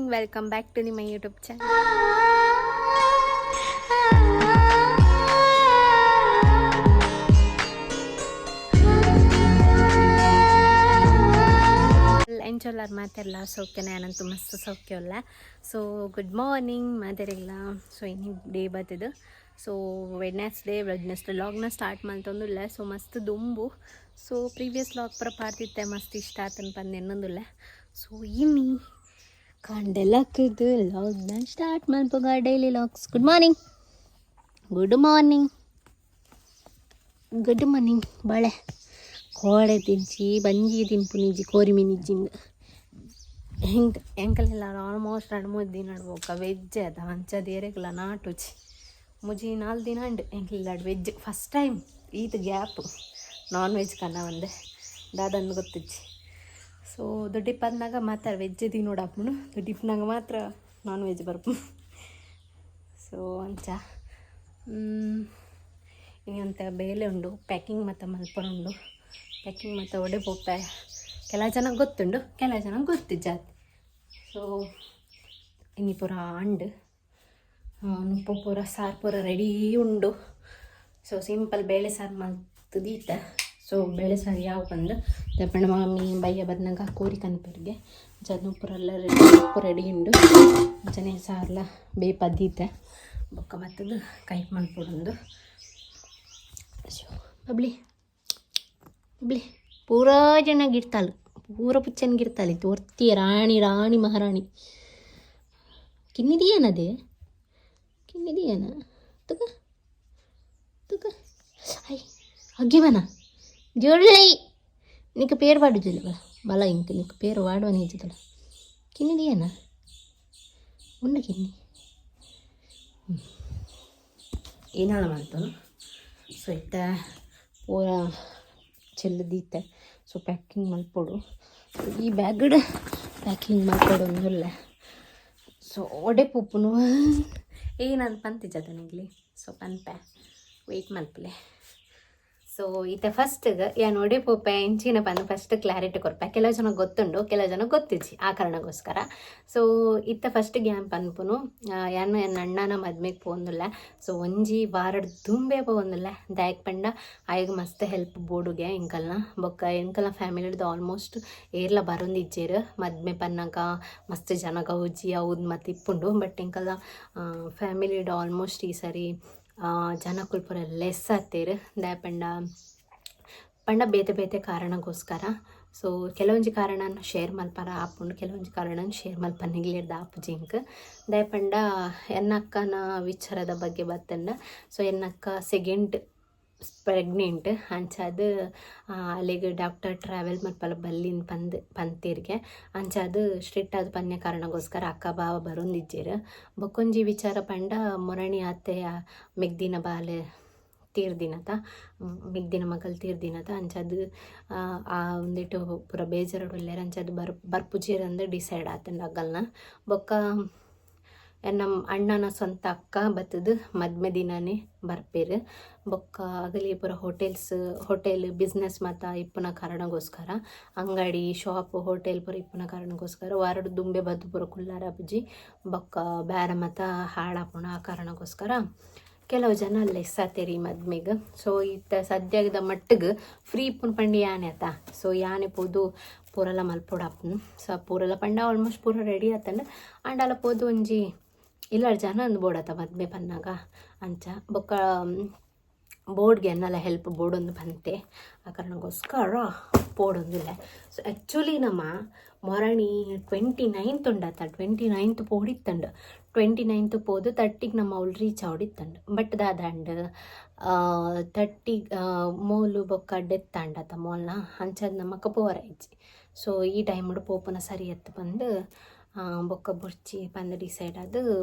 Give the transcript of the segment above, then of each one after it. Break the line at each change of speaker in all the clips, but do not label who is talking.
Morning, welcome back to ನಿಮ್ಮ YouTube channel. ಎಂಚೊಲ್ಲಾರ್ ಮಾತೆರ್ಲ ಸೌಖ್ಯನ? ಏನಂತೂ ಮಸ್ತ್ ಸೌಖ್ಯ ಉಲ್ಲ. So good morning ಮಾತೆರೆಗ್ಲ. So ಇನಿ ಡೇ ಬತ್ತದು. ಸೊ ವೆಡ್ನೆಸ್ಡೇ, ವೆಡ್ನೆಸ್ಡೇ ಲಾಗ್ನ ಸ್ಟಾರ್ಟ್ ಮಲ್ತೊಂದುಲ್ಲೆ. ಸೊ ಮಸ್ತ್ ದುಂಬು, so previous log ಪೂರ ಪಾಡ್ದಿತ್ತೆ, ಮಸ್ತ್ ಇಷ್ಟ ಆತನ ಪಂದ್ ಎನ್ನೊಂದುಲ್ಲೆ. ಸೊ ಇನಿ ಕಾಂಡೆ ಲಕ್ಕುದು ಲಾಗ್ನ start ಮಲ್ಪುಗ, daily vlogs. Good morning, good morning, good morning. ಬಾಳೆ ಕೋಡೆ ತಿಂಚಿ ಬಂಜಿ ತಿನ್ಪುನಿಜ್ಜಿ, ಕೋರಿ ಮೀನಿಜ್ಜಿಂದು ಹೆಂಗೆ ಎಂಕಲೆಲ್ಲ ಆಲ್ಮೋಸ್ಟ್ 2-3 ದಿನ ಬೊಕ್ಕ ವೆಜ್ ಅದ. ಅಂಚ ಏರೆಗ್ಲ ನಾಟುಜಿ. 3-4 ದಿನ ಉಂಡು ಎಂಕಲೆಲ್ಲ veg. First time ಈತ್ gap non veg ಕನ್ನ ಒಂದೆ ದಾದಂದು ಗೊತ್ತಿಜ್ಜಿ. ಸೊ ದುಡ್ಡಿಪ್ಪಂದಾಗ ಮಾತ್ರ ವೆಜ್ ತಿನ್ನೋಡಪ್ಪನು, ದುಡ್ಡಿಪ್ಪನಾಗ ಮಾತ್ರ ನಾನ್ ವೆಜ್ ಬರ್ಪು. ಸೊ ಅಂಚ ಇನಿ ಬೇಲೆ ಉಂಡು, ಪ್ಯಾಕಿಂಗ್ ಮತ್ತು ಮಲ್ಪನುಂಡು. ಪ್ಯಾಕಿಂಗ್ ಮತ್ತು ಒಡೆ ಪೋಪೆ ಕೆಲ ಜನ ಗೊತ್ತುಂಡು, ಕೆಲ ಜನ ಗೊತ್ತಿಜ್ಜಾತ್. ಸೊ ಇನಿ ಪೂರ ಅಂಡು, ನುಪ್ಪು ಪೂರ, ಸಾರು ಪೂರ ರೆಡಿ ಉಂಡು. ಸೊ ಸಿಂಪಲ್ ಬೇಳೆ ಸಾರು ಮಲ್ತ್ ದೀತ. ಸೊ ಬೇಳೆ ಸಾರು ಯಾವ ಬಂದು ದಪ್ಪಣ ಮಾಮಿ ಬಯ್ಯ ಬದ್ನಾಗ ಕೋರಿ ಕನ್ಪೆರ್ಗೆ ಅಂಚ ಪೂರೆಲ್ಲ ರೆಡಿ, ಉಪ್ಪು ರೆಡಿ ಉಂಡು. ಅಂಚನೆ ಸಾರ್ಲ ಬೇಪದ್ದೀತೆ, ಬೊಕ್ಕ ಮತ್ತದು ಕೈ ಮಲ್ಪೊಡೊಂದು. ಸೊ ಬಬ್ಲಿ, ಬಬ್ಲಿ, ಪೂರಾ ಜನ ಗಿರ್ತಾಳು, ಪೂರ ಪುಚ್ಚನ್ ಗಿರ್ತಾಳೆ. ಒರ್ತಿ ರಾಣಿ, ರಾಣಿ ಮಹಾರಾಣಿ. ಕಿನ್ನಿದೀಯನದೇ, ಕಿನ್ನಿದೀಯನ? ತುಕ ತುಕ, I ಅಗ್ಗಿವನ ಜೋಡ್ಲೈ. ನಿಕ್ಕ ಪೇರು ಪಾಡುದಿಲ್ಲ ಬಲ ಇಂಕ್ ನಿಕ್ಕ ಪೇರು ವಾಡುವನ ಇಜ್ಜಿದಲ್ಲ. ಕಿನ್ನಿದೀಯನ ಉಂಡು ಕಿನ್ನಿ ಏನಾಳ ಮಾಡ್ತಾನು. ಸೊ ಇತ್ತ ಪೂರ ಚೆಲ್ಲು ದೀತೆ. ಸೊ ಪ್ಯಾಕಿಂಗ್ ಮಲ್ಪೊಡು, ಈ ಬ್ಯಾಗಡ್ ಪ್ಯಾಕಿಂಗ್ ಮಲ್ಪೊಡು ಒಂದುಲ್ಲೆ. ಸೊ ಒಡೆ ಪೋಪುನು ಏನಂತ ಪಂತಿಜ ನಿಗ್ಲಿ. ಸೊ ಪನ್ಪೆ, ವೆಯ್ಟ್ ಮಲ್ಪಲೆ. ಸೊ ಈತ ಫಸ್ಟ್ಗೆ ಯಾನ್ ಒಡೆ ಪೋಪೆ, ಇಂಚಿನ ಪಂದ್ ಫಸ್ಟ್ ಕ್ಲಾರಿಟಿ ಕೊರ್ಪೆ. ಕೆಲವು ಜನ ಗೊತ್ತುಂಡು, ಕೆಲವು ಜನ ಗೊತ್ತಿಜ್ಜಿ, ಆ ಕಾರಣಕ್ಕೋಸ್ಕರ. ಸೊ ಇತ್ತ ಫಸ್ಟ್ಗೆ ಯಾನ್ ಪನ್ಪುನು, ಯಾನ್ ಎನ್ನ ಅಣ್ಣನ ಮದ್ಮೆಗೆ ಪೋಂದುಲ್ಲೆ. ಸೊ ಒಂಜಿ ವಾರಡ್ ದುಂಬೆ ಪೋವೊಂದುಲ್ಲೆ. ದಾಯೆಗ್ ಪಂಡ ಆಯಗ್ ಮಸ್ತ್ ಹೆಲ್ಪ್ ಬೋಡುಗೆ ಎಂಕಲ್ನ. ಬೊಕ್ಕ ಎಂಕಲ್ನ ಫ್ಯಾಮಿಲಿಡ್ದು ಆಲ್ಮೋಸ್ಟ್ ಏರ್ಲ ಬರೊಂದಿಜ್ಜೆರ್. ಮದ್ಮೆ ಪನ್ನಗ ಮಸ್ತ್ ಜನ ಗೌಜಿ ಅವು ಮತ್ತೆ ಇಪ್ಪುಂಡು. ಬಟ್ ಎಂಕಲ್ನ ಫ್ಯಾಮಿಲಿಡ್ ಆಲ್ಮೋಸ್ಟ್ ಈ ಸರಿ ಜನಕುಲು ಪೂರ ಲೆಸ್ ಆತೆರ್. ದಾಯೆ ಪಂಡ ಪಂಡ ಬೇತೆ ಬೇತೆ ಕಾರಣಕ್ಕೋಸ್ಕರ. ಸೊ ಕೆಲವೊಂಜಿ ಕಾರಣನ ಶೇರ್ ಮಲ್ಪರ ಆಪುಂಡು, ಕೆಲವೊಂಜಿ ಕಾರಣನ ಶೇರ್ ಮಲ್ಪನಿಗ್ಲಿರ್ದ ಆಪುಜಿ ಎಂಕ್. ದಾಯೆ ಪಂಡ ಎನ್ನ ಅಕ್ಕನ ವಿಚಾರದ ಬಗ್ಗೆ ಬತ್ತಂಡ, ಸೊ ಎನ್ನ ಅಕ್ಕ ಸೆಕೆಂಡ್ ಪ್ರೆಗ್ನೆಂಟ್. ಅಂಚಾದ್ ಅಲೆಗ್ ಡಾಕ್ಟರ್ ಟ್ರಾವೆಲ್ ಮಲ್ಪಲ ಬಲ್ಲಿನ್ ಪಂದ್ ಪಂತೇರ್ಗೆ. ಅಂಚಾದ್ ಸ್ಟ್ರಿಕ್ಟ್ ಆದ್ ಪನ್ಯ ಕಾರಣಕ್ಕೋಸ್ಕರ ಅಕ್ಕ ಬಾವ ಬರೊಂದಿಜ್ಜೆರ್. ಬೊಕ್ಕೊಂಜಿ ವಿಚಾರ ಪಂಡ ಮೊರಣಿ ಅತ್ತೆ ಮೆಗ್ದಿನ ಬಾಲೆ ತೀರ್ದಿನತ, ಮೆಗ್ದಿನ ಮಗಲ್ ತೀರ್ದಿನತ. ಅಂಚಾದ್ ಆ ಉಂದೆಟ್ ಪೂರ ಬೇಜಾರುಡು ಉಲ್ಲೆರ್. ಅಂಚಾದ್ ಬರ್ಪುಜೆರ್ ಅಂದ್ ಡಿಸೈಡ್ ಆತುಂಡು ಅಗಲ್ನ. ಬೊಕ್ಕ ಎನ್ನ ಅಣ್ಣನ ಸ್ವಂತ ಅಕ್ಕ ಬತ್ತದು ಮದ್ಮೆ ದಿನನೇ ಬರ್ಪೆರ್. ಬೊಕ್ಕ ಅಗಲಿ ಪೂರ hotels, hotel business ಮಾತ ಇಪ್ಪುನ ಕಾರಣಗೋಸ್ಕರ, ಅಂಗಡಿ, ಶಾಪ್, ಹೋಟೆಲ್ ಪೂರ ಇಪ್ಪುನ ಕಾರಣಗೋಸ್ಕರ ವಾರಡ್ ದುಂಬೆ ಬದ್ದು ಪೂರ ಕುಲ್ಲಾರ ಆಪುಜಿ. ಬೊಕ್ಕ ಬೇರೆ ಮಾತ ಹಾಳಾಪುಂಡು. ಆ ಕಾರಣಗೋಸ್ಕರ ಕೆಲವು ಜನ ಲೆಸ್ ಆತೇರಿ ಮದ್ಮೆಗ್. ಸೊ ಇತ್ತ ಸದ್ಯದ ಮಟ್ಟಿಗೆ ಫ್ರೀ ಇಪ್ಪುನ ಪಂಡ ಯಾನೆ ಆತ. ಸೊ ಯಾನೆ ಪೋದು ಪೂರಲ ಮಲ್ಪೊಡಾಪುನು. ಸೊ ಪೂರಲ ಪಂಡ ಆಲ್ಮೋಸ್ಟ್ ಪೂರ ರೆಡಿ ಆತಂಡ. ಆಂಡಲ ಪೋದು ಒಂಜಿ ಇಲ್ಲಡ್ ಜನ ಅಂದ್ ಬೋಡತ ಮದ್ಮೆ ಪನ್ನಾಗ ಅಂಚ. ಬೊಕ್ಕ ಬೋರ್ಡ್ಗೆ ಎನ್ನಲ ಹೆಲ್ಪ್ ಬೋಡೊಂದು ಬಂತೆ, ಆ ಕಾರಣಕ್ಕೋಸ್ಕರ ಪೋಡೊಂದುಲ್ಲೆ. ಸೊ ಆ್ಯಕ್ಚುಲಿ ನಮ್ಮ ಮೊರಣಿ 29th ಉಂಡತ, 29th ಪೋಡಿತ್ತಂಡು. 29th ಪೋದು 30ಗೆ ನಮ್ಮ ಅವ್ಲು ರೀಚ್ ಆವಡಿತ್ತಂಡು. ಬಟ್ ದಾದಂಡ್, 30 ಮೋಲು ಬೊಕ್ಕ ಡೆತ್ ಆಂಡತ ಮೋಲ್ನ. ಅಂಚಾದ್ ನಮಕ್ ಪೋವರ ಇಜ್ಜಿ. ಸೊ ಈ ಟೈಮ್ಡ್ ಪೋಪುನ ಸರಿ ಎತ್ತು ಬಂದು, ಬೊಕ್ಕ ಬೊರ್ಚಿ ಪಂದ್ ಡಿಸೈಡ್ ಆದ್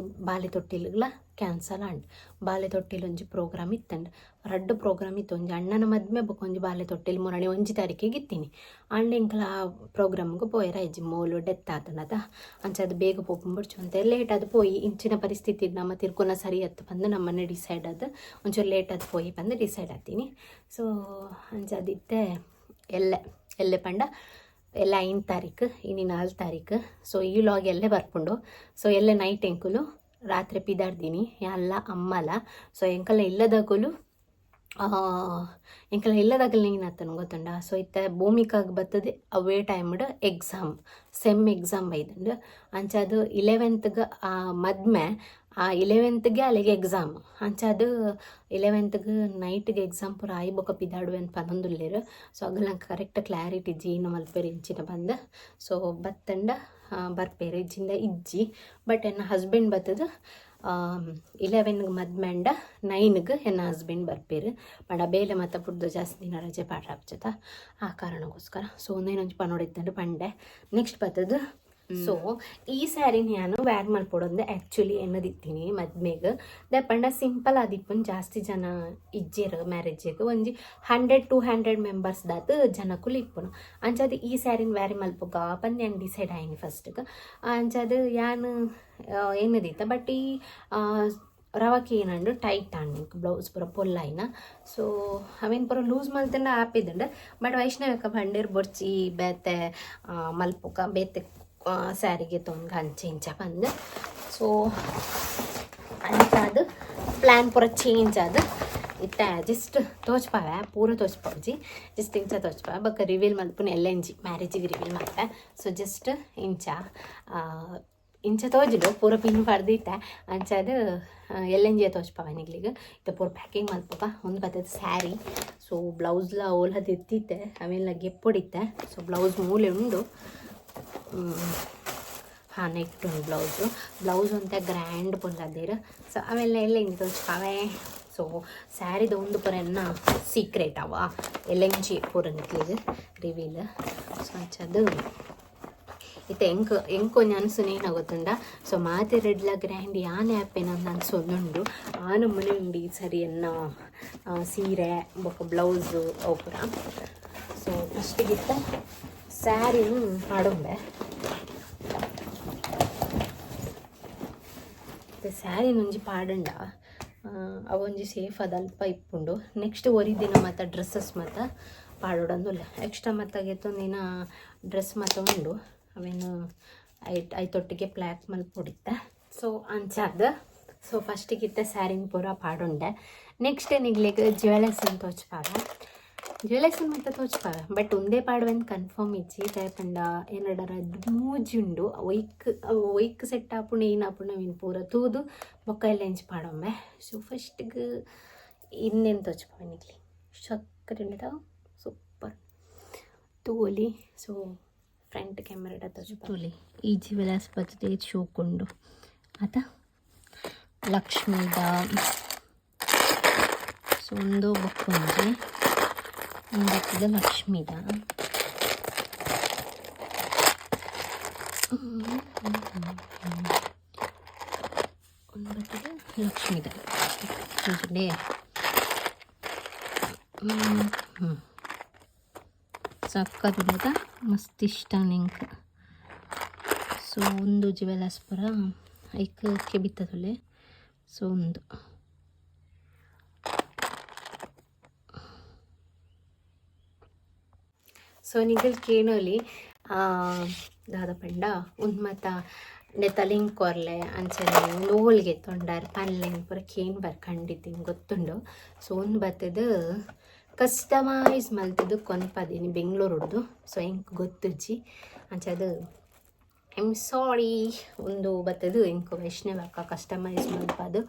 ಬಾಲೆ ತೊಟ್ಟಿಲುಗ್ಲ ಕ್ಯಾನ್ಸಲ್ ಆಂಡ್. ಬಾಲೆ ತೊಟ್ಟಿಲ್ ಒಂಜಿ ಪ್ರೋಗ್ರಾಮ್ ಇತ್ತಂಡ್. ರಡ್ಡ್ ಪ್ರೋಗ್ರಾಮ್ ಇತ್ತು, ಒಂಜಿ ಅಣ್ಣನ ಮದ್ಮೆ, ಬೊಕ್ಕ ಒಂಜಿ ಬಾಲೆ ತೊಟ್ಟಿಲ್ ಮೊರಣಿ 1 ತಾರೀಕಿಗೆ ಇತ್ತೀನಿ. ಆಂಡ ಎಂಕಲ ಆ ಪ್ರೋಗ್ರಾಮ್ಗೆ ಪೋಯೆರ ಇಜ್ಜಿ, ಮೋಲು ಡೆತ್ ಆತನದ. ಅಂಚಾದ್ ಬೇಗ ಪೋಪುನ್ ಬೊಡ್ಚಿ ಅಂತ ಲೇಟ್ ಆದ್ ಪೋಯಿ. ಇಂಚಿನ ಪರಿಸ್ಥಿತಿ ನಮ್ಮ ತಿರ್ಕೊನ ಸರಿ ಅತ್ತು ಪಂದ್ ನಮ್ಮನೆ ಡಿಸೈಡ್ ಆದ್ ಒಂಚೂರು ಲೇಟ್ ಆದ್ ಪೋಯಿ ಪಂದ್ ಡಿಸೈಡ್ ಆತೀನಿ. ಸೊ ಅಂಚಾದಿತ್ತೆ ಎಲ್ಲೆ ಎಲ್ಲೆ ಪಂಡ ಎಲ್ಲ 5 ತಾರೀಕು, ಇನಿ 4 ತಾರೀಕು. ಸೊ ಈ ವ್ಲಾಗ್ ಎಲ್ಲೇ ಬರ್ಪುಂಡು. ಸೊ ಎಲ್ಲೆ ನೈಟ್ ಎಂಕುಲು ರಾತ್ರಿ ಪಿದಾಡ್ದಿನಿ ಎಲ್ಲ ಅಮ್ಮಲ. ಸೊ ಎಂಕಲ್ನ ಇಲ್ಲದಗುಲು ಎಂಕಲ್ನ ಇಲ್ಲದಾಗಲು ಏನಾತನ ಗೊತ್ತುಂಡ? ಸೊ ಇತ್ತೆ ಭೂಮಿಕಾಗ್ ಬತ್ತದ ಅವೇ ಟೈಮ್ಡ್ ಎಕ್ಸಾಮ್, ಸೆಮ್ ಎಕ್ಸಾಮ್ ಬೈದಂಡು. ಅಂಚಾದ್ 11ತ್ಗೆ ಮದ್ಮೆ, ಆ 11ತ್ಗೆ ಅಲ್ಲಿಗೆ ಎಕ್ಸಾಮ್. ಅಂಚಾದ್ 11ತ್ಗೆ ನೈಟ್ಗೆ ಎಕ್ಸಾಮ್ ಪೂರ ಆಯಿ ಬೊಕ ಪಿದಾಡುವೆ ಅಂತ ಪನೊಂದುಲ್ಲೆರ್. ಸೊ ಅಗಲ್ ನಂಗೆ ಕರೆಕ್ಟ್ ಕ್ಲಾರಿಟಿ ಇಜ್ಜಿ ಏನು ಮಲ್ಪೆರ್ ಇಂಚಿನ ಬಂದ್. ಸೊ ಬತ್ತಂಡ ಬರ್ಪೇರು, ಇಜ್ಜಿಂದ ಇಜ್ಜಿ. ಬಟ್ ಎನ್ನ ಹಸ್ಬೆಂಡ್ ಬತ್ತದ 11ಗೆ ಮದ್ಮೆಂಡ 9ಗೆ ಎನ್ನ ಹಸ್ಬೆಂಡ್ ಬರ್ಪೇರು. ಪಂಡ ಬೇಲೆ ಮತ್ತೆ ಬುಡ್ದು ಜಾಸ್ತಿ ದಿನ ರಜೆ ಪಾಡ್ರ ಆಪ್ಚತ, ಆ ಕಾರಣಕ್ಕೋಸ್ಕರ. ಸೊ ಒಂದೇನೊಂಜಿ ಪನೊಡಿತ್ತಂಡು ಪಂಡೆ. ನೆಕ್ಸ್ಟ್ ಬತ್ತದ, ಸೊ ಈ ಸ್ಯಾರಿನ ನಾನು ವೇರ್ ಮಲ್ಪೊಡೊಂದು ಆ್ಯಕ್ಚುಲಿ ಎನ್ನದಿತ್ತೀನಿ ಮದ್ಮೆಗ್. ದಾಯೆ ಪಂಡ ಸಿಂಪಲ್ ಆದಿಪ್ಪುನ್, ಜಾಸ್ತಿ ಜನ ಇಜ್ಜೆರ್ ಮ್ಯಾರೇಜಿಗೆ, ಒಂಜಿ 100 200 ಮೆಂಬರ್ಸ್ ದಾತ್ ಜನಕುಲು ಇಪ್ಪುನು. ಅಂಚಾದ್ ಈ ಸ್ಯಾರಿನ ವೇರ್ ಮಲ್ಪುಗ ಪಂದ್ ಯಾನ್ ಡಿಸೈಡ್ ಆಯಿನಿ ಫಸ್ಟ್ಗೆ. ಅಂಚಾದ್ ಯಾನ್ ಎನ್ನದಿತ್ತ. ಬಟ್ ಈ ರವಕೆ ಏನಂಡು ಟೈಟ್ ಆಂಡ್ ಬ್ಲೌಸ್ ಪೂರ ಪೊಲ್ಲಾಯಿನ. ಸೊ ಅವೇನು ಪೂರ ಲೂಸ್ ಮಲ್ತಂಡ ಆಪಿದ್ಂಡ್. ಬಟ್ ವೈಷ್ಣವಕ್ಕ ಬಂಡೇರ್ ಬೊರ್ಚಿ, ಬೇತೆ ಮಲ್ಪುಕ, ಬೇತೆ ಸ್ಯಾರಿಗೆ ತೊಂಗ ಅಂಚೆ ಇಂಚ ಬಂದು. ಸೊ ಅಂಚಾದ್ ಪ್ಲ್ಯಾನ್ ಪೂರ ಚೇಂಜ್ ಆದ್ ಇತ್ತೆ ಜಸ್ಟ್ ತೋಚ್ಪಾವೆ, ಪೂರ ತೋಚ್ಪಾವ್ಜಿ, ಜಸ್ಟ್ ಇಂಚ ತೋಚ್ಪಾವೆ. ಬೊಕ್ಕ ರಿವೀಲ್ ಮಲ್ಪುನ ಎಲ್ಲೆಂಜಿ ಮ್ಯಾರೇಜಿಗೆ ರಿವೀಲ್ ಮಲ್ಪೆ. ಸೊ ಜಸ್ಟ್ ಇಂಚ ಇಂಚ ತೋಜುಂಡು, ಪೂರ ಪಿನ್ ಪಾಡ್ದಿತ್ತೆ. ಅಂಚಾದ್ ಎಲ್ಲೆಂಜಿಯ ತೋಚ್ಪಾವೆ ನಿಗ್ಲಿಗ್. ಇತ್ತೆ ಪೂರ ಪ್ಯಾಕಿಂಗ್ ಮಲ್ಪುಗ. ಒಂದು ಬತ್ತದ ಸ್ಯಾರಿ. ಸೊ ಬ್ಲೌಸ್ಲ ಓಲ ದೆತ್ತಿತ್ತೆ, ಅವೆಲ್ಲ ಗೆಪ್ಪೊಡಿತ್ತೆ. ಸೊ ಬ್ಲೌಸ್ ಮೂಲೆ ಉಂಡು. ಹಾಂ, ನೆಟ್ ಉಂಡು ಬ್ಲೌಸು. ಬ್ಲೌಸ್ ಒಂತೆ ಗ್ರ್ಯಾಂಡ್ ಪೊಂದದ್ದೀರ್. ಸೊ ಅವೆಲ್ಲ ಎಲ್ಲ ಇಂಚ ತೋಚ್ಪಾವೆ. ಸೊ ಸ್ಯಾರಿದ ಒಂದು ಪೂರ ಎನ್ನ ಸೀಕ್ರೆಟ್ ಅವ, ಎಲ್ಲೆಂಜಿ ಪೂರ ನಿಕ್ಲಿಗ್ ರಿವೀಲ್. ಸೊ ಅಂಚದು ಇತ್ತೆ ಎಂಕ್ ಎಂಕ್ ಒಂಜಿ ಅನ್ಸುನ ಏನ ಗೊತ್ತುಂಡ? ಸೊ ಮಾತೆರೆಡ್ಲ ಗ್ರ್ಯಾಂಡ್ ಯಾನ್ ಆಪೇನ ಅಂತ ಅನ್ಸೊಂದುಂಡು. ಆ ನಮೂನೆ ಉಂಡು ಈ ಸರಿ ಎನ್ನ ಸೀರೆ ಬೊಕ್ಕ ಬ್ಲೌಸು ಅವು ಪೂರ. ಸೊ ಫಸ್ಟಿಗಿತ್ತ ಸ್ಯಾರಿನು ಪಾಡೊಂಬೆ. ಸ್ಯಾರಿನ ಒಂಜಿ ಪಾಡಂಡ ಅವೊಂಜಿ ಸೇಫ್ ಅದ ಅಲ್ಪ ಇಪ್ಪುಂಡು. ನೆಕ್ಸ್ಟ್ ಒರಿ ದಿನ ಮಾತ ಡ್ರೆಸ್ಸಸ್ ಮಾತ ಪಾಡೊಡಂದುಲ್ಲ. ಎಕ್ಸ್ಟ್ರಾ ಮಾತ ಗೆತ್ತೊಂದಿನ ಡ್ರೆಸ್ ಮಾತ ಉಂಡು, ಅವೇನು ಐತೊಟ್ಟಿಗೆ ಪ್ಲ್ಯಾಕ್ ಮಲ್ಪೊಡಿತ್ತ. ಸೊ ಅಂಚಾದ್ ಸೊ ಫಸ್ಟಿಗಿತ್ತ ಸ್ಯಾರಿನ ಪೂರ ಪಾಡುಂಡೆ. ನೆಕ್ಸ್ಟ್ ನಿಗ್ಲಿಗ್ ಜ್ಯುವೆಲರ್ಸ್ ಅಂತ ತೋಚ್ಪಾವೆ, ಜ್ಯುವೆಲರ್ಸ್ ಮಾತ ತೋಚ್ಪಾವೆ. ಬಟ್ ಉಂದೇ ಪಾಡುವೆಂದು ಕನ್ಫರ್ಮ್ ಇಜ್ಜಿ. ದಾಯೆ ಪಂಡ ಏನಡ ರಡ್ಡ್ ಮೂಜಿ ಉಂಡು. ಒಯ್ಕ್ ಒಯ್ಕ್ ಸೆಟ್ ಆಪುಂಡು ಏನ್ ಆಪುಂಡು ಅವಿನ್ ಪೂರ ತೂದು ಬೊಕ್ಕ ಎಲ್ಲ ಎಂಚ ಪಾಡೊಂಬೆ. ಸೊ ಫಸ್ಟ್ಗೆ ಇಂದೆನ್ ತೋಚ್ಪಾವೆ ನಿಗ್ಲಿ. ಸಕ್ಕತ್ ಉಂಡದ, ಸೂಪರ್ ತೂವೊಲಿ. ಸೊ ಫ್ರಂಟ್ ಕ್ಯಾಮ್ರಾಡ ತೋಚ್ಪಾವೆ. ತೂಲೆ, ಈ ಜ್ಯುವೆಲರ್ಸ್ ಬತ್ತುದು ಏತ್ ಶೋಕುಂಡು ಅತ ಲಕ್ಷ್ಮೀದ. ಸೊ ಉಂದು ಬೊಕ್ಕೊಂಜಿ, ಉಂದು ಬತ್ತುದು ಲಕ್ಷ್ಮೀದ. ಉಂದು ಬತ್ತುದು ಲಕ್ಷ್ಮೀದ ತೋಜುಂಡೆ. ಸಕ್ಕತ್ ಉಂಡತ, ಮಸ್ತ್ ಇಷ್ಟ ಎಂಕ್. ಸೊ ಉಂದು ಜ್ಯುವೆಲರ್ಸ್ ಪೂರ ಐಕ್ ಕೆಬಿತ ತೂಲೆ. ಸೊ ಉಂದು ಸೊ ನಿಗಲ್ ಕೇಣೊಲಿ, ದಾದ ಪಂಡ ಉಂದು ಮಾತ ನೆತ್ತ ಲಿಂಕ್ ಕೊರ್ಲೆ, ಅಂಚನೆ ಉಂದು ಓಲ್ಗೆ ಗೆತ್ತೊಂಡಾರ್ ಪನ್ಲೆ ಪೂರ ಕೇನ್ಬರ್ ಖಂಡಿತ, ಗೊತ್ತುಂಡು. ಸೊ ಉಂದು ಬತ್ತುದು ಕಸ್ಟಮೈಸ್ ಮಲ್ತುದು ಕೊನ್ಪದಿನಿ ಬೆಂಗಳೂರುಡ್ದು. ಸೊ ಎಂಕ್ ಗೊತ್ತುಜ್ಜಿ, ಅಂಚಾದ್ I am ಸಾರಿ. ಉಂದು ಬತ್ತುದು ಎಂಕ್ ವೈಷ್ಣವಕ್ಕ ಕಸ್ಟಮೈಸ್ ಮಲ್ಪದು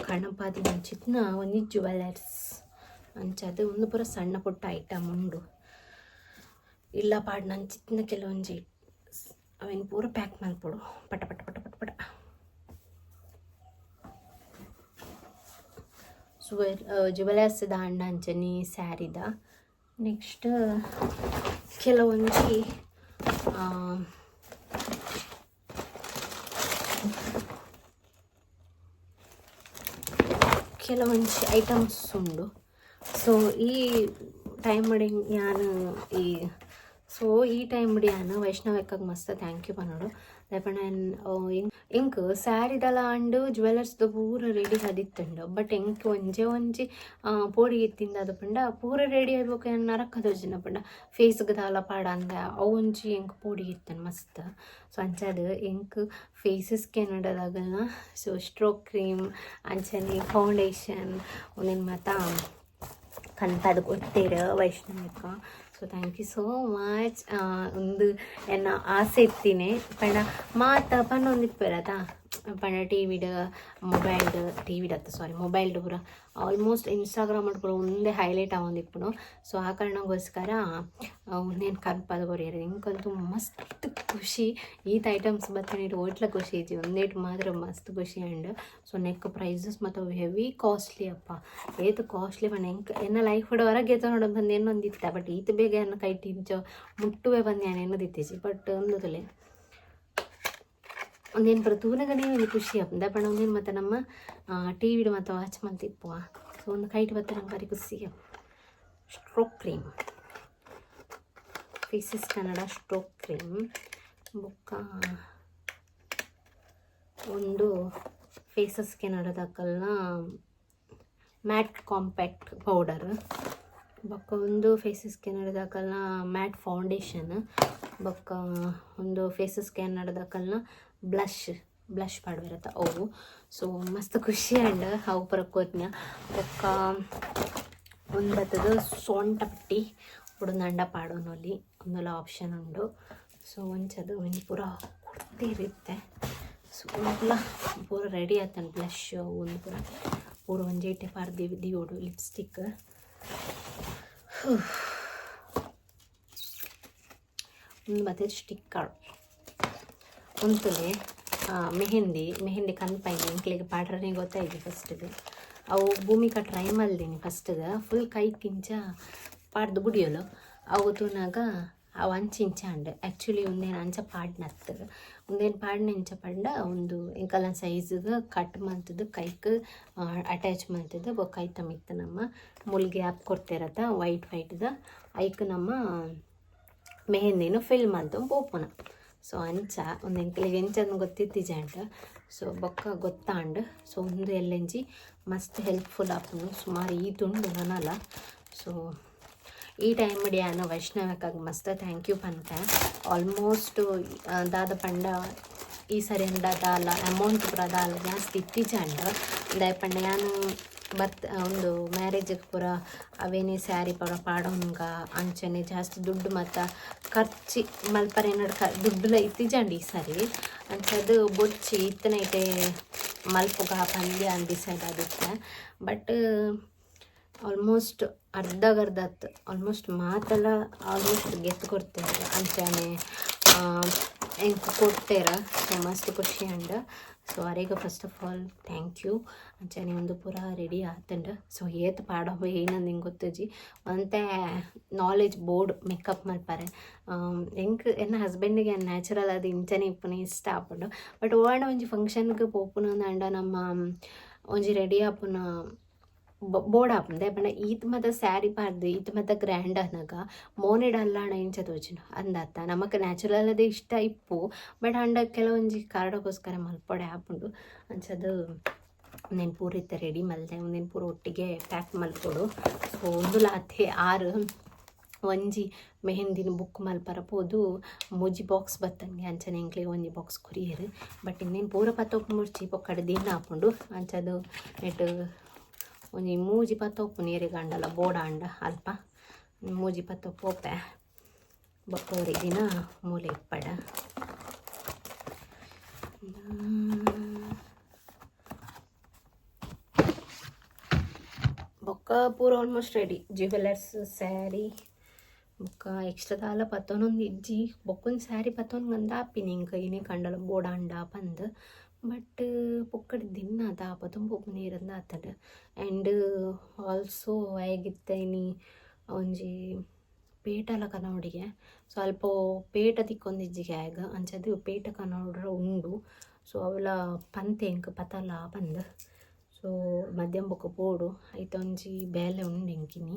ಕಣಪಾದಿನ ಅಂಚಿತ್ತಿನ ಒಂಜಿ ಜುವೆಲರ್ಸ್. ಅಂಚಾದ್ ಉಂದು ಪೂರ ಸಣ್ಣ ಪುಟ್ಟ ಐಟಮ್ ಉಂಡು. ಇಲ್ಲ ಪಾಡ್ನಂಚಿತ್ತಿನ ಕೆಲವೊಂಜಿ ಅವೆನ್ ಪೂರ ಪ್ಯಾಕ್ ಮಲ್ಪೊಡು ಪಟ ಪಟ ಪಟ ಪಟ ಪಟ. ಜುವೆಲರ್ಸ್ ದಾಂಡ ಅಂಚನೆ ಸ್ಯಾರಿದ. ನೆಕ್ಸ್ಟ್ ಕೆಲವೊಂಜಿ ಕೆಲವೊಂಜಿ ಐಟಮ್ಸ್ ಉಂಡು. ಸೊ ಈ ಟೈಮ್ ಯಾನ್ ಈ ಸೊ ಈ ಟೈಮ್ ಯಾನ್ ವೈಷ್ಣವಕ್ಕಗ್ ಮಸ್ತ್ thank you ಪನೊಡು. ದಾಯೆ ಎಂಕ್ ಸ್ಯಾರಿದಲ ಆಂಡ್ ಜ್ಯುವೆಲರ್ಸ್ ದ ಪೂರ ರೆಡಿ ಆದಿತ್ತುಂಡು. ಬಟ್ ಎಂಕ್ ಒಂಜೆ ಒಂಜಿ ಪೋಡಿಗೆ ಇತ್ತಿಂದ ಅದು ಪಂಡ ಪೂರ ರೆಡಿ ಆಯಿ ನರಕ ತೋಜಿನ ಪಂಡ ಫೇಸ್ಗ್ ದಾಲ ಪಾಡಂದ ಅವು ಒಂಜಿ ಎಂಕ್ ಪೋಡಿಗೆ ಇತ್ತುಂಡು ಮಸ್ತ್. ಸೊ ಅಂಚಾದ್ ಎಂಕ್ ಫೇಸಸ್ ಕೆನಡದಾಗಲ್ನ ಸೊ ಸ್ಟ್ರೋಕ್ ಕ್ರೀಮ್ ಅಂಚನೆ ಫೌಂಡೇಶನ್ ಉಂದೆನ್ ಮಾತ ಕನ್ಪದ ಕೊರ್ತೆರ್ ವೈಷ್ಣವಿಕ. So thank you so much. ಉಂದು ಎನ್ನ ಆಸೆ ಇತ್ತಿನಿ ಪಂಡ ಮಾತ ಪನ್ನೊಂದಿಪ್ಪೆರ್ ಅತ ಪಂಡ ಟಿವಿಡ್ ಮೊಬೈಲ್ಡ್ ಟಿವಿಡ್ ಅತ್ತ ಸಾರಿ ಮೊಬೈಲ್ಡ್ ಪೂರ ಆಲ್ಮೋಸ್ಟ್ ಇನ್ಸ್ಟಾಗ್ರಾಮ್ ಪೂರ ಉಂದೇ ಹೈಲೈಟ್ ಆವೊಂದಿಪ್ಪುನು. ಸೊ ಆ ಕಾರಣಕ್ಕೋಸ್ಕರ ಉಂದೆನ್ ಕನ್ಪದ ಕೊರಿಯೆರ್. ಎಂಕಂತೂ ಮಸ್ತ್ ಖುಷಿ ಈತ್ ಐಟಮ್ಸ್ ಬತ್ತಿನೇಟ್ ಓಟ್ಲ ಖುಷಿ ಇಜ್ಜಿ ಒಂದೇಟ್ ಮಾತ್ರ ಮಸ್ತ್ ಖುಷಿ ಆಂಡ್. ಸೊ ನೆಕ್ ಪ್ರೈಸಸ್ ಮಾತ ಹೆವಿ ಕಾಸ್ಟ್ಲಿ ಅಪ್ಪ ಏತ್ ಕಾಸ್ಟ್ಲಿ ಪಂಡ ಎಂಕ್ ಎನ್ನ ಲೈಫ್ ಹೊರಗೆ ಎತ್ತೊನೊಡು ಬಂದು ಎನ್ನೊಂದಿತ್ತ. ಬಟ್ ಈತ್ ಬೇಗ ಎನ್ನ ಕೈಟ್ ಇಂಚ ಮುಟ್ಟುವೆ ಬಂದು ಯಾನ್ ಎನ್ನೊಂದಿತ್ತಿಜಿ. ಬಟ್ ಉಂದು ಒಂದೇನು ಪೂರ ತೂನಗನೇ ಒಂಜಿ ಖುಷಿ ಆಪುಂಡು. ದಾಯೆ ಪಂಡ ಉಂದೆನ್ ಮಾತ ನಮ್ಮ ಟಿವಿಡ್ ಮಾತ ವಾಚ್ ಮಲ್ತಿಪ್ಪುವ. ಸೊ ಒಂದು ಕೈಟ್ ಬತ್ತ ನಂಗೆ ಬಾರಿ ಖುಷಿ. Stroke cream, faces Canada stroke cream, ಬೊಕ್ಕ ಒಂದು ಫೇಸಸ್ ಕೆನಡಾದಕಲ್ನ ಮ್ಯಾಟ್ ಕಾಂಪ್ಯಾಕ್ಟ್ ಪೌಡರ್, ಬೊಕ್ಕ ಒಂದು ಫೇಸಸ್ ಕೆನಡಾದಕಲ್ನ ಮ್ಯಾಟ್ ಫೌಂಡೇಶನ್, ಬೊಕ್ಕ ಒಂದು ಫೇಸಸ್ ಕೆನಡಾದಕಲ್ನ ಬ್ಲಷ್ ಬ್ಲಷ್ ಪಾಡ್ವೆರತ ಅವು. ಸೊ ಮಸ್ತ್ ಖುಷಿ ಆಂಡ್ ಅವು ಪೂರ ಕೊರ್ನ. ಬೊಕ್ಕ ಒಂದು ಬತ್ತದ ಸೊಂಟ ಪಟ್ಟಿ ಬುಡುಂದಾಂಡ ಪಾಡೊನೊಲಿ ಉಂದುಲ ಆಪ್ಷನ್ ಉಂಡು. ಸೊ ಒಂಚದು ಒಂಜಿ ಪೂರ ಕೊರ್ತೆರ್. ಸೊ ಉಂದುಲ ಪೂರ ರೆಡಿ ಆತಂಡ್. ಬ್ಲಷ್ ಉಂದು ಪೂರ ಪೂರ ಒಂಜೇಟೆ ಪಾಡ್ದ್ ದೀವೊಡು. ಲಿಪ್ಸ್ಟಿಕ್ ಉಂದು ಬತ್ತದ್ ಸ್ಟಿಕ್ಕರ್. ಉಂತುಲೆ ಮೆಹಂದಿ ಮೆಹಂದಿ ಕನ್ಪೈನಿ ಎಂಕ್ಲೆಗ್ ಪಾಡ್ರನೆ ಗೊತ್ತಾಯ್ತು ಫಸ್ಟ್ಗೆ. ಅವು ಭೂಮಿಕಾ ಟ್ರೈ ಮಲ್ದಿನಿ ಫಸ್ಟ್ಗೆ. ಫುಲ್ ಕೈಕಿಂಚ ಪಾಡ್ದು ಬುಡಿಯೋಲು. ಅವು ತೂನಾಗ ಅವು ಅಂಚ ಇಂಚ ಆಂಡ್. ಆ್ಯಕ್ಚುಲಿ ಉಂದೇನು ಅಂಚ ಪಾಡ್ನತ್ತು. ಉಂದೇನು ಪಾಡ್ನ ಎಂಚ ಪಂಡ ಉಂದು ಎಂಕಲ್ನ ಸೈಜ್ಗ್ ಕಟ್ ಮಲ್ತ್‌ದ್ ಕೈಕ್ ಅಟ್ಯಾಚ್ ಮಲ್ತ್‌ದ್ ಬೊಕ್ಕ ಐತ ಮಿತ್ತ್ ನಮ್ಮ ಮುಲ್ ಗ್ಯಾಪ್ ಕೊರ್ತೆರತ ವೈಟ್ ವೈಟ್‌ದ ಐಕ್ ನಮ್ಮ ಮೆಹಂದಿನ್ ಫಿಲ್ ಮಲ್ತೊಂದು ಪೋಪುನ. ಸೊ ಅಂಚ ಉಂದು ಎಂಕ್ಲೆಗ್ ಎಂಚಂದ್ ಗೊತ್ತಿತ್ತಿಜಾಂಡ್. ಸೊ ಬೊಕ್ಕ ಗೊತ್ತಾಂಡ್. ಸೊ ಉಂದು ಎಲ್ಲೆಂಜಿ ಮಸ್ತ್ ಹೆಲ್ಪ್ಫುಲ್ ಆಪುಂಡು. ಸುಮಾರು ಈತ್ ಉಂಡು ನನಲ. ಸೊ ಈ ಟೈಮ್ ಯಾನ್ ವೈಷ್ಣವಕ್ಕಾಗ್ ಮಸ್ತ್ thank you ಪನ್ಪೆ. ಆಲ್ಮೋಸ್ಟ್ ದಾದ ಪಂಡ ಈ ಸರಿ ದಾಲ ಅಮೌಂಟ್ ಪೂರ ದಾಲ ಜಾಸ್ತಿ ಇತ್ತಿಜಾಂಡ್. ದಾಯೆ ಪಂಡ ಯಾನ್ ಬತ್ ಉಂದು ಮ್ಯಾರೇಜ್ ಪೂರ ಅವೇನೇ ಸ್ಯಾರಿ ಪೂರ ಪಾಡೊನ್ಗ ಅಂಚನೆ ಜಾಸ್ತಿ ದುಡ್ಡು ಮಾತ ಖರ್ಚಿ ಮಲ್ಪರೆ ಎನ್ನಡ ದುಡ್ಡುಲ ಇತ್ತಿಜಾಂಡ್ ಈ ಸರಿ. ಅಂಚಾದ್ ಬೊಡ್ಚಿ ಇತ್ತನೈಟೆ ಮಲ್ಪುಗ ಪಂದ್ ಯಾನ್ ಡಿಸೈಡ್ ಆದಿತ್ತೆ. ಬಟ್ ಆಲ್ಮೋಸ್ಟ್ ಅರ್ಧಗರ್ಧ ಅತ್ ಆಲ್ಮೋಸ್ಟ್ ಮಾತಲ ಆಲ್ಮೋಸ್ಟ್ ಗೆತ್ತ್ ಕೊರ್ತೆರ್. ಅಂಚನೆ ಎಂಕ್ ಕೊರ್ತೆರ್. ಸೊ ಮಸ್ತ್ ಖುಷಿ ಆಂಡ್. ಸೊ ಅರೆಗ್ first of all thank you. ಅಂಚನೆ ಉಂದು ಪೂರ ರೆಡಿ ಆತುಂಡು. ಸೊ ಏತ್ ಪಾಡೊಂಬ ಏನಂದ್ ಎಂಕ್ ಗೊತ್ತುಜಿ. ಒಂತೆ ನಾಲೆಜ್ ಬೋರ್ಡ್ ಮೇಕಪ್ ಮಲ್ಪರೆ. ಎಂಕ್ ಎನ್ನ ಹಸ್ಬೆಂಡ್‌ಗೆ ನ್ಯಾಚುರಲ್ ಆದ್ ಇಂಚನೆ ಇಪ್ಪುನ ಇಷ್ಟ ಆಪುಂಡು. ಬಟ್ ಒವಾಂಡ ಒಂಜಿ ಫಂಕ್ಷನ್‌ಗ್ ಪೋಪುನಂದಾಂಡ ನಮ್ಮ ಒಂಜಿ ರೆಡಿ ಆಪುನ ಬೋಡಾಪುಂಡು. ದಾಯೆ ಪಂಡ ಈತ್ ಮಾತ ಸ್ಯಾರಿ ಪಾಡ್ದ್ ಈತ್ ಮಾತ ಗ್ರ್ಯಾಂಡ್ ಆನಗ ಮೋನೆಡ್ ಅಲ್ಲಾಂಡ ಎಂಚ ತೋಜುಂಡು ಅಂದತ್ತ. ನಮಕ್ ನ್ಯಾಚುರಲ್ ಆದ್ ಇಷ್ಟ ಇಪ್ಪು. ಬಟ್ ಆಂಡ ಕೆಲವೊಂಜಿ ಕಾರಣಕ್ಕೋಸ್ಕರ ಮಲ್ಪೊಡೆ ಆಪುಂಡು. ಅಂಚಾದ್ ಉಂದೆನ್ ಪೂರ ಇತ್ತೆ ರೆಡಿ ಮಲ್ದೆ. ಉಂದೆನ್ ಪೂರ ಒಟ್ಟಿಗೆ ಪ್ಯಾಕ್ ಮಲ್ಪೊಡು. ಸೊ ಉಂದುಲ ಆತೆ ಆರು ಒಂಜಿ ಮೆಹಂದಿನ ಬುಕ್ ಮಲ್ಪರ ಪೋದು ಮೂಜಿ ಬಾಕ್ಸ್ ಬತ್ತಂಗೆ. ಅಂಚನೆ ಎಂಕ್ಲೆಗ್ ಒಂಜಿ ಬಾಕ್ಸ್ ಕೊರಿಯೆರ್. ಬಟ್ ಇಂದೆನ್ ಪೂರ ಪತ್ತೊಂದು ಬೊಡ್ಚಿ ಬೊಕ್ಕಡ್ ದಿನ ಆಪುಂಡು. ಅಂಚಾದ್ ನೆಟ್ ಒಂಜಿ ಮೂಜಿ ಪತ್ತೊಪ್ಪುನು ಏರೆಗಾಂಡಲ ಬೋಡಾಂಡ ಅಲ್ಪ ಮೂಜಿ ಪತ್ತ ಪೋಪೆ. ಬೊಕ್ಕ ಒರಿ ದಿನ ಮೂಲೆ ಇಪ್ಪಡ. ಬೊಕ್ಕ ಪೂರ ಆಲ್ಮೋಸ್ಟ್ ರೆಡಿ. ಜ್ಯುವೆಲರ್ಸ್ ಸ್ಯಾರಿ ಬೊಕ್ಕ ಎಕ್ಸ್ಟ್ರಾ ದಾಲ ಪತ್ತೊನೊಂದು ಇಜ್ಜಿ. ಬೊಕ್ಕೊಂಜಿ ಸ್ಯಾರಿ ಪತ್ತೊನ್ಗಂದ ಆಪಿನಿ ಎಂಕ್ ಇನಿಕ್ ಆಂಡಲ ಬೋಡಾಂಡ ಪಂದ್. ಬಟ್ ಪೊಕ್ಕಡೆ ದಿನ್ನ ಅತ ಪತೊಂದು ಪೋಪುನ ನೀರಂದ್ ಆತುಂಡು. ಆ್ಯಂಡ್ ಆಲ್ಸೋ ಆಯೆಗ್ ಇನಿ ಒಂಜಿ ಪೇಟಲ ಕನೋಡಿಗೆ. ಸೊ ಅಲ್ಪ ಪೇಟ ತಿಕ್ಕೊಂದಿಜ್ಜಿಗೆ ಆಯಗ್. ಅಂಚಾದ್ ಪೇಟ ಕನೋಡ್ರೆ ಉಂಡು. ಸೊ ಅವುಲ ಪಂತೆ ಎಂಕ್ ಪತಲ ಪಂದ್. ಸೊ ಮಧ್ಯಾಹ್ನ ಬೊಕ್ಕ ಪೋಡು. ಐತ ಒಂಜಿ ಬೇಲೆ ಉಂಡು ಎಂಕ್ ಇನಿ.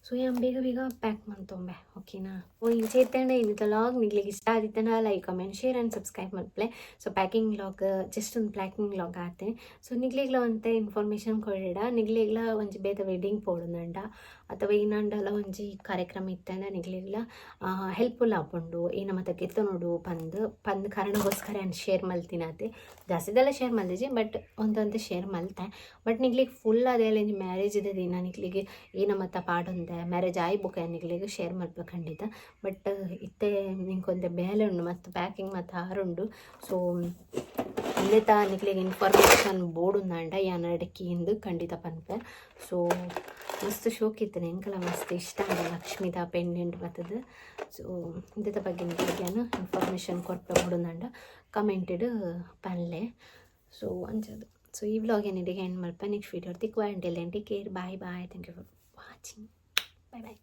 ಸೊ ಯಾನ್ ಬೇಗ ಬೇಗ ಪ್ಯಾಕ್ ಮಂತೊಂಬೆ, ಓಕೆನಾ? ಓ ಇಂಚ ಇತ್ತಂಡ ಇನ್ನಿತ ವ್ಲಾಗ್ ನಿಗ್ಲಿಗೆ ಇಷ್ಟ ಆದಿತ್ತಂಡ like, comment, share and subscribe ಮಲ್ಪಲೆ. ಸೊ ಪ್ಯಾಕಿಂಗ್ ವ್ಲಾಗ್, ಜಸ್ಟ್ ಒಂದು ಪ್ಯಾಕಿಂಗ್ ವ್ಲಾಗ್ ಆತೆ. ಸೊ ನಿಗ್ಲಿಗ್ಲ ಒಂತೆ ಇನ್ಫಾರ್ಮೇಷನ್ ಕೊರಡ. ನಿಗ್ಲಿಗ್ಲ ಒಂಜಿ ಬೇತೆ ವೆಡ್ಡಿಂಗ್ ಪೋಡುಂಡ ಅಥವಾ ಏನಂಡಲ ಒಂಜಿ ಕಾರ್ಯಕ್ರಮ ಇತ್ತಂಡ ನಿಗ್ಲಿಗ್ಲ ಹೆಲ್ಪ್ಫುಲ್ ಆಪುಂಡು, ಏನ ಮತ್ತೆ ಗೆತ್ತೊನೊಡು ಪಂದ್ ಪಂದ್ ಕಾರಣಕ್ಕೋಸ್ಕರ ನಾನು ಶೇರ್ ಮಲ್ತಿನಾತೆ. ಜಾಸ್ತಿದೆಲ್ಲ ಶೇರ್ ಮಲ್ದಿಜಿ, ಬಟ್ ಒಂದೊಂದು ಶೇರ್ ಮಲ್ತೆ. ಬಟ್ ನಿಗ್ಲಿಗೆ ಫುಲ್ ಅದೇ ಒಂಜಿ ಮ್ಯಾರೇಜ್ ಇದೆ ದಿನ ನಿಗ್ಲಿಗೆ ಏನ ಮತ್ತ ಪಾಡೊಂದೆ, ಮ್ಯಾರೇಜ್ ಆಯಿ ಬೊಕ ನಿಗ್ಲಿಗೆ ಶೇರ್ ಮಲ್ಪೆ ಖಂಡಿತ. ಬಟ್ ಇತ್ತೆ ನಿಂಕೊಂತೆ ಬೇಲೆ ಉಂಡು ಮತ್ತು ಪ್ಯಾಕಿಂಗ್ ಮತ್ತು ಆರುಂಡು. ಸೊ ಇಂದೆತ ನಿಕ್ಲೆಗ್ ಇನ್ಫಾರ್ಮೇಷನ್ ಬೋಡುಂದಾಂಡ ಯಾನ್ ಅಡಕಿ ಇಂದು ಖಂಡಿತ ಪನ್ಪೆ. ಸೊ ಮಸ್ತ್ ಶೋಕ್ ಇತ್ತು, ಎಂಕಲ ಮಸ್ತ್ ಇಷ್ಟ ಆಂಡ ಲಕ್ಷ್ಮೀದ ಪೆಂಡೆಂಟ್ ಬತ್ತದ. ಸೊ ಇಂದೆತ ಬಗ್ಗೆ ನಿಕ್ಲೆಗ್ ಯಾನ್ ಇನ್ಫಾರ್ಮೇಷನ್ ಕೊರ್ಪೆ, ಬೋಡುಂದಾಂಡ ಕಮೆಂಟೆಡ್ ಪನ್ಲೆ. ಸೊ ಅಂಚದು. ಸೊ ಈ ವ್ಲಾಗ್ ಏನಿದೆ ಎಂಡ್ ಮಲ್ಪ. ನೆಕ್ಸ್ಟ್ ವೀಡಿಯೋ ತಿಕ್ವ. Until then, take care, bye bye, thank you for watching, bye bye.